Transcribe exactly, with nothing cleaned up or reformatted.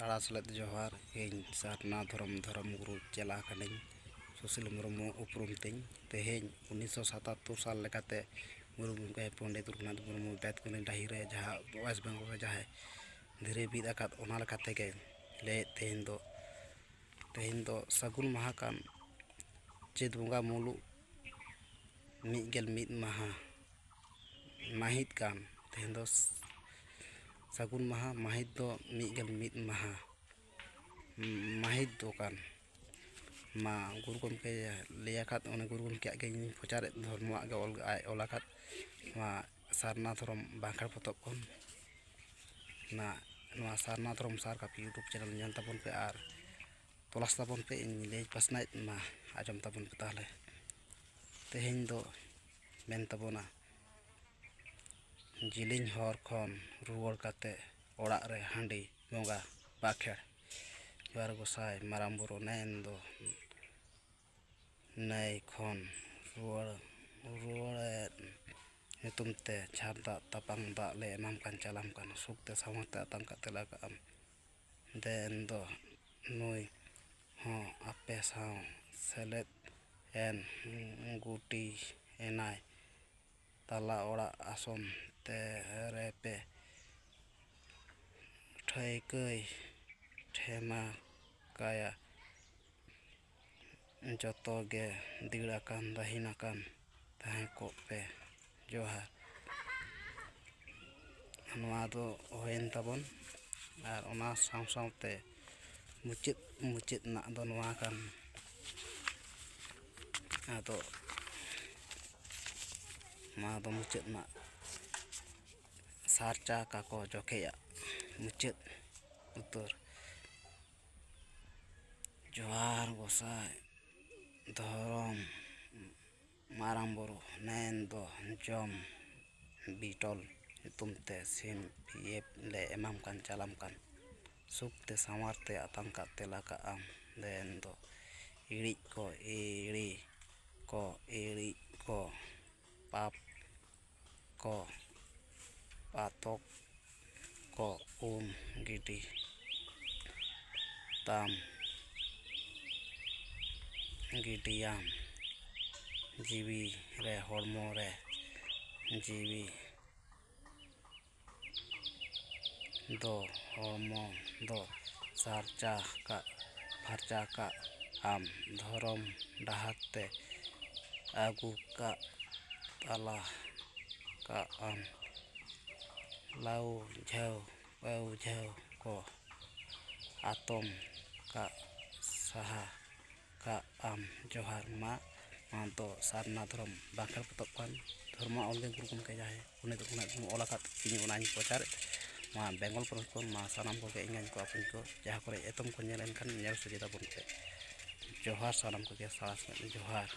ᱫᱟᱬᱟ ᱥᱮᱞᱮᱫ ᱡᱚᱦᱟᱨ᱾ ᱤᱧ ᱥᱟᱨᱱᱟ ᱫᱷᱚᱨᱚᱢ, ᱫᱷᱚᱨᱚᱢ ᱜᱩᱨᱩ ᱪᱮᱞᱟ ᱠᱟᱹᱱᱟᱹᱧ, ᱥᱩᱥᱤᱞ ᱢᱩᱨᱢᱩ ᱩᱯᱨᱩᱢ ᱛᱤᱧ᱾ ᱛᱮᱦᱮᱧ ᱩᱱᱤᱥᱥᱚ ᱥᱟᱛᱟᱛᱛᱳᱨ ᱥᱟᱞ ᱞᱮᱠᱟᱛᱮ ᱜᱩᱨᱩ ᱜᱚᱢᱠᱮ ᱯᱚᱱᱰᱤᱛ ᱨᱚᱜᱷᱩᱱᱟᱛᱷ ᱢᱩᱨᱢᱩ ᱵᱮᱛᱠᱩᱸᱫᱽᱨᱤ ᱰᱟᱹᱦᱤ ᱨᱮ ᱡᱟᱦᱟᱸ ᱳᱭᱮᱥᱴ ᱵᱮᱝᱜᱚᱞ ᱨᱮ ᱡᱟᱦᱟᱸᱭ ᱫᱷᱤᱨᱤ ᱵᱤᱫ ᱟᱠᱟᱫ, ᱚᱱᱟ ᱞᱮᱠᱟ ᱛᱮᱜᱮ ᱞᱟᱹᱭᱮᱫ, ᱛᱮᱦᱮᱧ ᱫᱚ, ᱛᱮᱦᱮᱧ ᱫᱚ ᱥᱟᱹᱜᱩᱱ ᱢᱟᱦᱟ ᱠᱟᱱ, ᱪᱟᱹᱛ ᱵᱚᱸᱜᱟ ᱢᱩᱞᱩᱜ ᱢᱤᱫ ᱜᱮᱞ ᱢᱤᱫ ᱢᱟᱦᱟ, ᱢᱟᱹᱦᱤᱛ ᱠᱟᱱ᱾ ᱛᱮᱦᱮᱧ ᱫᱚ ᱥᱟᱹᱜᱩᱱ ᱢᱟᱦᱟ, ᱢᱟᱹᱦᱤᱛ ᱫᱚ ᱢᱤᱫ ᱜᱮᱞ ᱢᱤᱫ ᱢᱟᱦᱟ, ᱢᱟᱹᱦᱤᱛ ᱫᱚ ᱠᱟᱱ᱾ ᱢᱟ ᱜᱩᱨᱩ ᱜᱚᱢᱠᱮ ᱞᱟᱹᱭ ᱟᱠᱟᱫ, ᱚᱱᱮ ᱜᱩᱨᱩ ᱜᱚᱢᱠᱮᱭᱟᱜ ᱜᱮ ᱤᱧ ᱯᱨᱚᱪᱟᱨᱮᱫ, ᱫᱷᱚᱨᱢᱚᱣᱟᱜ ᱜᱮ ᱚᱞ, ᱟᱡ ᱚᱞ ᱟᱠᱟᱫ ᱱᱚᱣᱟ ᱥᱟᱨᱱᱟ ᱫᱷᱚᱨᱚᱢ ᱵᱟᱸᱠᱷᱮᱲ ᱯᱚᱛᱚᱵ ᱠᱷᱚᱱ᱾ ᱱᱟ-, ᱱᱚᱣᱟ ᱥᱟᱨᱱᱟ ᱫᱷᱚᱨᱚᱢ ᱥᱟᱨ ᱠᱟᱹᱯᱤ YouTube ᱪᱮᱱᱮᱞ ᱧᱮᱞ ᱛᱟᱵᱚᱱ ᱯᱮ ᱟᱨ ᱛᱚᱞᱟᱥ ᱛᱟᱵᱚᱱ ᱯᱮ, ᱤᱧ ᱞᱟᱹᱭ ᱯᱟᱥᱱᱟᱣᱮᱫ ᱢᱟ, ᱟᱸᱡᱚᱢ ᱛᱟᱵᱚᱱ ᱯᱮ ᱛᱟᱦᱚᱞᱮ᱾ ᱛᱮᱦᱮᱧ ᱫᱚ ᱢᱮᱱ ᱛᱟᱵᱚᱱᱟ, ᱡᱤᱞᱤᱧ ᱦᱚᱨ ᱠᱷᱚᱱ ᱨᱩᱣᱟᱹᱲ ᱠᱟᱛᱮ ᱚᱲᱟᱜ ᱨᱮ ᱦᱟᱺᱰᱤ ᱵᱚᱸᱜᱟ ᱵᱟᱸᱠᱷᱮᱲ᱾ ᱡᱚᱦᱟᱨ ᱜᱚᱸᱥᱟᱭ ᱢᱟᱨᱟᱝ ᱵᱩᱨᱩ, ᱱᱮᱱ ᱫᱚ ᱱᱟᱹᱭ ᱠᱷᱚᱱ ᱨᱩᱣᱟᱹᱲ, ᱨᱩᱣᱟᱹᱲᱮᱫ ᱧᱩᱛᱩᱢ ᱛᱮ ᱡᱷᱟᱨ ᱫᱟᱜ ᱛᱟᱯᱟᱝ ᱫᱟᱜ ᱞᱮ ᱮᱢᱟᱢ ᱠᱟᱱ, ᱪᱟᱞᱟᱢ ᱠᱟᱱ, ᱥᱩᱠ ᱛᱮ ᱥᱟᱶᱟᱨ ᱛᱮ ᱟᱛᱟᱝ ᱠᱟᱛᱮ ᱞᱟᱜᱟᱜ ᱟᱢ᱾ ᱫᱮᱱ ᱫᱚ ᱱᱩᱭ ᱦᱚᱸ ᱟᱯᱮ ᱥᱟᱶ ᱥᱮᱞᱮᱫ ᱮᱱ ᱜᱩᱴᱤ ᱮᱱᱟᱭ, ᱛᱟᱞᱟ ᱚᱲᱟᱜ ᱟᱥᱚᱱ ᱛᱮ ᱨᱮᱯᱮ ᱴᱷᱟᱹᱭᱠᱟᱹᱭ ᱴᱷᱮᱢᱟ ᱠᱟᱭᱟ᱾ ᱡᱚᱛᱚ ᱜᱮ ᱫᱟᱹᱲ ᱟᱠᱟᱱ ᱫᱟᱹᱦᱤᱱ ᱟᱠᱟᱱ ᱛᱟᱦᱮᱸ ᱠᱚᱜ ᱯᱮ᱾ ᱡᱚᱦᱟᱨ᱾ ᱱᱚᱣᱟ ᱫᱚ ᱦᱩᱭᱮᱱ ᱛᱟᱵᱚᱱ᱾ ᱟᱨ ᱚᱱᱟ ᱥᱟᱶ ᱥᱟᱶᱛᱮ ᱢᱩᱪᱟᱹᱫ, ᱢᱩᱪᱟᱹᱫ ᱨᱮᱱᱟᱜ ᱫᱚ ᱱᱚᱣᱟ ᱠᱟᱱ, ᱟᱫᱚ ᱱᱚᱣᱟ ᱫᱚ ᱢᱩᱪᱟᱹᱫ ᱨᱮᱱᱟᱜ ᱥᱟᱨᱪᱟ ᱠᱟᱠᱚ ᱡᱚᱠᱷᱮᱭᱟᱜ ᱢᱩᱪᱟᱹᱫ ᱩᱛᱟᱹᱨ᱾ ᱡᱚᱦᱟᱨ ᱜᱚᱸᱥᱟᱭ ᱫᱷᱚᱨᱚᱢ ᱢᱟᱨᱟᱝ ᱵᱩᱨᱩ, ᱱᱮᱱ ᱫᱚ ᱡᱚᱢ ᱵᱤᱴᱚᱞ ᱧᱩᱛᱩᱢ ᱛᱮ ᱥᱤᱢ ᱯᱤᱭᱮᱯ ᱞᱮ ᱮᱢᱟᱢ ᱠᱟᱱ, ᱪᱟᱞᱟᱢ ᱠᱟᱱ, ᱥᱩᱠ ᱛᱮ ᱥᱟᱶᱟᱨ ᱛᱮ ᱟᱛᱟᱝ ᱠᱟᱛᱮ ᱞᱟᱜᱟᱜ ᱟᱢ᱾ ᱱᱮᱱ ᱫᱚ ᱤᱲᱤᱡ ᱠᱚ ᱤᱲᱤ ᱠᱚ ᱤᱲᱤᱡ ᱠᱚ ᱯᱟᱯ ᱠᱚ ᱯᱟᱛᱚᱠ ᱠᱚ ᱩᱢ ᱜᱤᱰᱤ ᱛᱟᱢ ᱜᱤᱰᱤᱭᱟᱢ᱾ ᱡᱤᱣᱤ ᱨᱮ, ᱦᱚᱲᱢᱚ ᱨᱮ, ᱡᱤᱣᱤ ᱫᱚ, ᱦᱚᱲᱢᱚ ᱫᱚ ᱥᱟᱨᱪᱟ ᱠᱟᱜ, ᱯᱷᱟᱨᱪᱟ ᱠᱟᱜ ᱟᱢ᱾ ᱫᱷᱚᱨᱚᱢ ᱰᱟᱦᱟᱨ ᱛᱮ ᱟᱹᱜᱩ ᱠᱟᱜ, ᱛᱟᱞᱟ ᱠᱟᱜ ᱟᱢ᱾ ᱞᱟᱹᱣ ᱡᱷᱟᱹᱣ, ᱟᱹᱣ ᱡᱷᱟᱹᱣ ᱠᱚ ᱟᱛᱚᱢ ᱠᱟᱜ, ᱥᱟᱦᱟ ᱠᱟᱜ ᱟᱢ᱾ ᱡᱚᱦᱟᱨ᱾ ᱢᱟ, ᱱᱚᱣᱟ ᱫᱚ ᱥᱟᱨᱱᱟ ᱫᱷᱚᱨᱚᱢ ᱵᱟᱸᱠᱷᱮᱲ ᱯᱚᱛᱚᱵ ᱠᱟᱱ᱾ ᱫᱷᱚᱨᱢᱚ ᱚᱞ ᱜᱮ ᱜᱩᱨᱩ ᱜᱚᱢᱠᱮ ᱡᱟᱦᱟᱸᱭ ᱯᱚᱱᱰᱤᱛ ᱨᱚᱜᱷᱩᱱᱟᱛᱷ ᱢᱩᱨᱢᱩ ᱚᱞ ᱟᱠᱟᱫ, ᱤᱧ ᱚᱱᱟᱧ ᱯᱨᱚᱪᱟᱨᱮᱫ᱾ ᱱᱚᱣᱟ ᱵᱮᱝᱜᱚᱞ ᱯᱚᱱᱚᱛ ᱠᱷᱚᱱ ᱢᱟ ᱥᱟᱱᱟᱢ ᱠᱚᱜᱮ ᱮᱸᱜᱟᱧ ᱠᱚ ᱟᱯᱚᱧ ᱠᱚ, ᱡᱟᱦᱟᱸ ᱠᱚᱨᱮ ᱮᱛᱚᱢ ᱠᱚ ᱧᱮᱞ ᱮᱱᱠᱷᱟᱱ ᱧᱮᱞ ᱥᱚᱡᱷᱮ ᱛᱟᱵᱚᱱ ᱯᱮ᱾ ᱡᱚᱦᱟᱨ ᱥᱟᱱᱟᱢ ᱠᱚᱜᱮ, ᱥᱟᱨᱟᱥ ᱢᱮᱫ ᱡᱚᱦᱟᱨ᱾